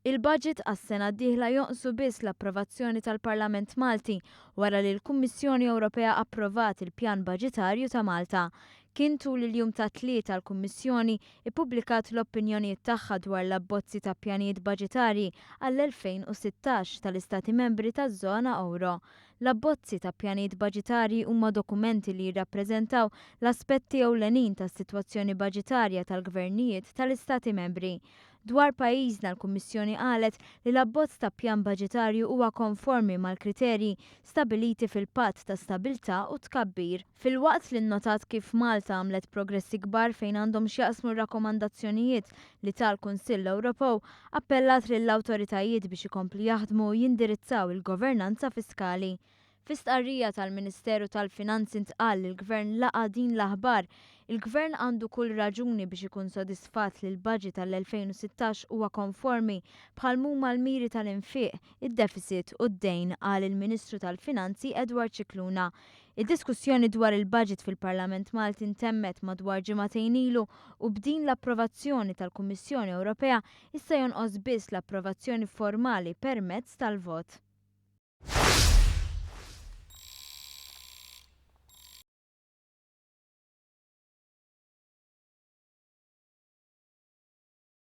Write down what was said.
Il-baġit għas-sena d-dieħla jonqsu biss l-approvazzjoni tal-Parlament Malti wara li l-Kummissjoni Ewropea approvat il-pjan baġitarju ta' Malta. Kien tul il-jum tat-Tlieta l-Kummissjoni ippubblikat l-opinjonijiet tagħha dwar l-abbozzi ta' pjanijiet baġitarji għall-2016 tal-Istati Membri taż-żona ewro. L-abbozzi ta' pjanijiet baġitarji huma dokumenti li jirrappreżentaw l-aspetti ewlenin tas-sitwazzjoni baġitarja tal-gvernijiet tal-Istati Membri. Dwar pajjiżna l-Kummissjoni qalet li l-abbozz ta' pjan baġitarju huwa konformi mal-kriterji stabiliti fil-Patt ta' Stabilità u Tkabbir. Filwaqt li nnotat kif Malta għamlet progressi kbar fejn għandhom x'jaqsmu r-rakkomandazzjonijiet li ta l-Kunsill Ewropew, appellat lill-awtoritajiet biex ikomplu jaħdmu u jindirizzaw il-governanza fiskali. Fi stqarrija tal-Ministeru tal-Finanzi ntqal li l-Gvern laqa' din l-aħbar. Il-Gvern għandu kull raġuni biex ikun sodisfatt li l-budget għall-2016 huwa konformi bħal m'huma l-miri tal-infiq, id-deficit u d-dejn, qal il-Ministru tal-Finanzi Edward Scicluna. Id-diskussjoni dwar il-budget fil-Parlament Malti ntemmet madwar ġimagħtejn ilu u b'din l-approvazzjoni tal-Kummissjoni Ewropea issa jonqos biss l-approvazzjoni formali permezz tal-vot.